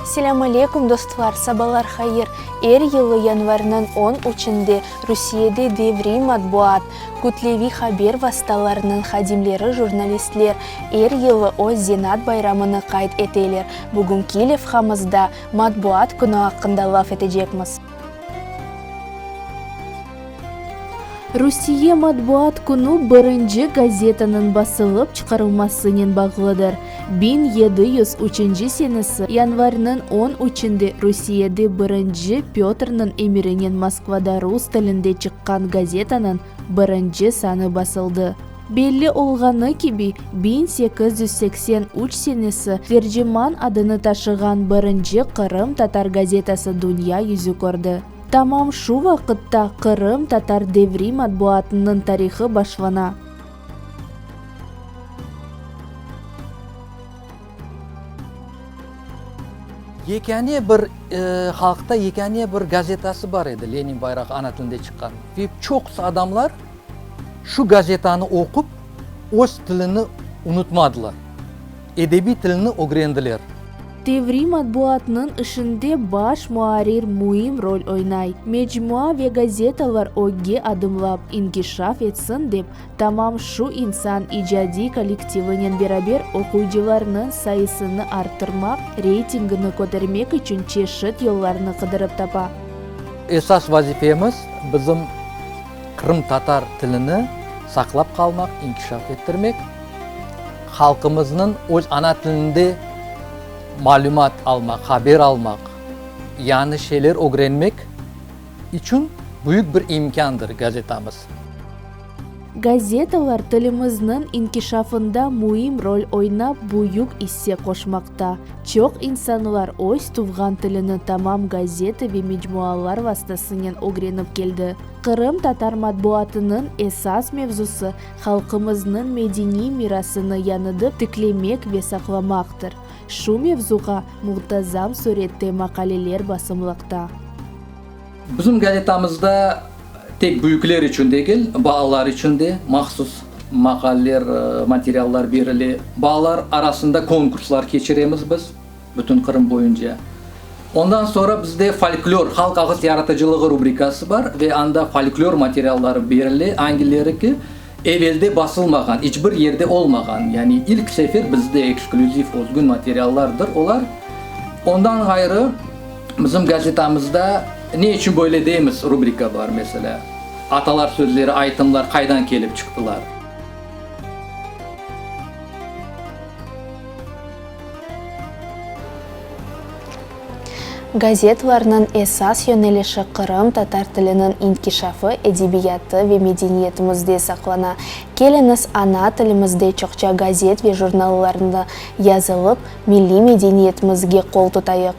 Selâm aleyküm, dostlar, sabalar hayır! Er yılı yanvarniñ on üçünde Rusiyede devriy matbuat, kütleviy haber vastalarınıñ hadimleri, jurnalistler er yılı öz zenaat bayramını qayd eteler. Bugünki levhamızda Matbuat künü aqqında laf etecekmiz. Rusiye matbuat künü birinci gazetanıñ basılıp çıqarılmasınen bağlıdır. 1703 senesi yanvarniñ on üçünde Rusiyede birinci Pötrniñ emirinen Moskvada rus tilinde çıqqan gazetanıñ birinci sanı basıldı. Belli olğanı kibi, 1883 senesi Terciman adını taşığan birinci qırımtatar gazetası dünya yüzü kördi. Tamam şu vaqıtta qırımtatar devriy matbuatınıñ tarihı başlana. Yekâne bir halqta yekâne bir gazetası bar edi, Lenin bayrağı ana tilinde çıqqan. Ve çoqusı adamlar şu gazetanı oqup, öz tilini unutmadılar, edebiy tilini ögrendiler. Tevriy matbuatnıñ işinde baş muarrir müim rol oynay. Mecmua ve gazetalar ögge adımlap, inkişaf etsin dep, Tamam şu insan icadiy kollektivinen beraber oquyıcılarnıñ sayısını arttırmaq, reytingini kötermek içün çeşit yollarnı qıdırıp tapa. Esas vazifemiz, bizim qırımtatar tilini saqlap qalmaq, inkişaf ettirmek, halqımıznıñ öz ana tilinde malümat almaq, haber almaq, yañı şeyler ögrenmek içün büyük bir imkândır gazetamız. Gazetalar tilimizniñ inkişafında müim rol oynap, büyük isse qoşmaqta. Çoq insanlar öz tuvğan tilini tamam gazeta ve mecmualar vastasınen ögrenip keldi. Qırımtatar matbuatınıñ esas mevzusı halqımıznıñ medeniy mirasını yañıdıp tiklemek ve saqlamaqtır. Şu mevzuğa muntazam sürette maqaleler basımlaqta. Bizim gazetamızda tek büyükler içün degil, balalar içün de mahsus maqaleler, materiallar berile. Balalar arasında konkurslar keçiremiz biz bütün Qırım boyunca. Ondan soñra bizde folklor, halq ağız yaratıcılığı rubrikası bar ve anda folklor materialları berile, angileri ki, evelde basılmağan, iç bir yerde olmağan, yani ilk sefer bizde eksklüziv, özgün materiallardır olar. Ondan ğayrı, Bizim gazetamızda Ne içün böyle deymiz rubrika bar, meselâ, atalar sözleri, aytımlar qaydan kelip çıqtılar. Gazetlarnıñ esas yönelişi qırımtatar tiliniñ inkişafı, edebiyatı ve medeniyetimizde saqlana. Keliñiz, ana tilimizde çoqça gazet ve jurnallarnı yazılıp, milliy medeniyetimizge qol tutayıq.